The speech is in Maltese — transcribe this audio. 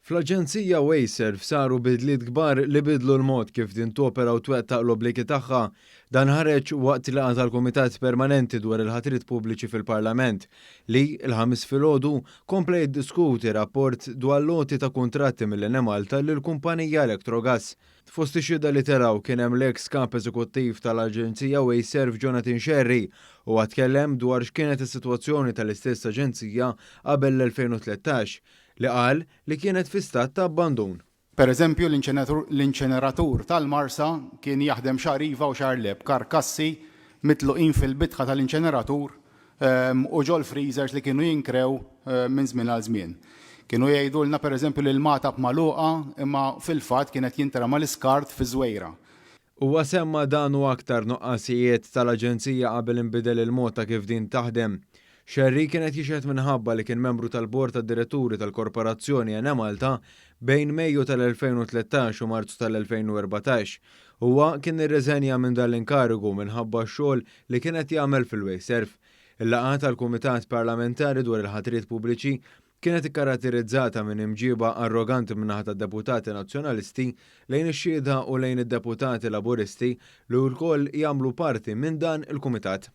Fl-Aġenzija Wasteserv saru bidliet kbar li bidlu l-mod kif din topera u twettaq l-obbligi tagħha. Dan ħareġ waqt laqgħa tal-Kumitat Permanenti dwar il-Ħatriet Pubbliċi fil-Parlament li, il-Ħamis filgħodu, kompla jiddiskuti rapport dwar l-għoti ta' kuntratti mill-Enemalta lill-kumpanija Electrogas. Fost ix-xhieda li telgħu kien hemm l-eks Kap Eżekuttiv tal-Aġenzija Wasteserv Jonathan Scerri. Huwa tkellem dwar x'kienet is-sitwazzjoni tal-istess aġenzija qabel l-2013, li qal li kienet fi stat ta' abbandun. Per eżempju, l-inċeneratur tal-Marsa kien jaħdem xahar iva u xahar le, b'karkassi mitluqin fil-bitħa tal-inċeneratur u ġol-freezers li kienu jinkrew minn żmien għal żmien. Kienu jgħidulna per eżempju li l-Magħtab magħluqa imma fil-fatt kien qed jintrema l-iskart fiż-Żwejra. Huwa semma dan u aktar nuqqasijiet tal-aġenzija qabel inbidel il-mod ta' kif din taħdem. Scerri kien qed jixhed minħabba li kien membru tal-Bord tad-Diretturi tal-Korporazzjoni Enemalta bejn Mejju tal-2013 u Marzu tal-2014. Huwa kien irriżenja minn dan l-inkarigu minħabba x-xogħol li kien qed jagħmel fil-Wasteserv. Il-laqgħa tal-Kumitat Parlamentari dwar il-Ħatriet Pubbliċi kienet ikkaratterizzata minn imġiba arroganti min-naħa tad-deputati Nazzjonalisti lejn ix-xhieda u lejn id-deputati Laburisti li wkoll jagħmlu parti minn dan il-kumitat.